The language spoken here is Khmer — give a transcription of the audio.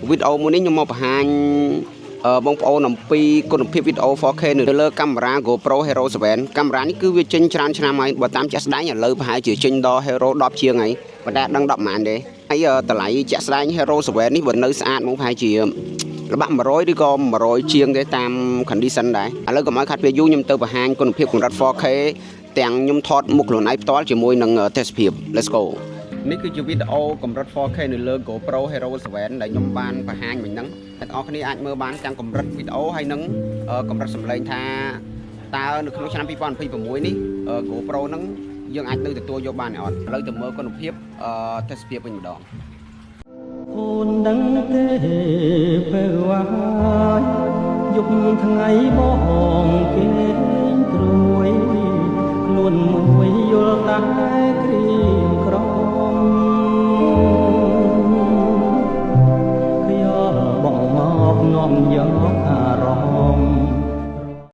វីដេអូមួយនេះខ្ញុំមកបង្ហាញបងប្អូនអំពីគុណភាពវីដេអូ 4K នៅលើកាមេរ៉ា GoPro Hero 7។ កាមេរ៉ានេះគឺវាចេញច្រើនឆ្នាំហើយ បើតាមជាក់ស្ដែងឥឡូវប្រហែលជាចេញដល់ Hero 10ជាងហើយ ប៉ុន្តែអត់ដឹង10ប៉ុន្មានទេ។ ហើយតម្លៃជាក់ស្ដែង Hero 7នេះបើនៅស្អាតមកប្រហែលជាល្បាក់100ឬក៏100ជាងទេ តាម condition ដែរ។ ឥឡូវកុំឲ្យខាត់ពេលយូរ ខ្ញុំទៅបង្ហាញគុណភាពកម្រិត 4K ទាំងខ្ញុំថតមុខខ្លួនឯងផ្ទាល់ជាមួយនឹងទេសភាព Let's go។ នេះគឺជាវីដេអូកម្រិត 4K នៅលើ GoPro Hero 7 ដែលខ្ញុំបានបង្ហាញមិញហ្នឹង អ្នកទាំងអស់គ្នាអាចមើលបានទាំងកម្រិតវីដេអូហើយនិងកម្រិតសំឡេង ថាតើនៅក្នុងឆ្នាំ2026នេះ GoPro ហ្នឹងយើងអាចនៅទទួលយកបានអត់។ ឥឡូវទៅមើលគុណភាពទេសភាពវិញម្ដង។ អូនដឹងទេពេលហើយយប់ថ្ងៃបងគេងព្រួយខ្លួនមួយយល់តែក្រៀមក្រំខ្យល់បងមកនាំយក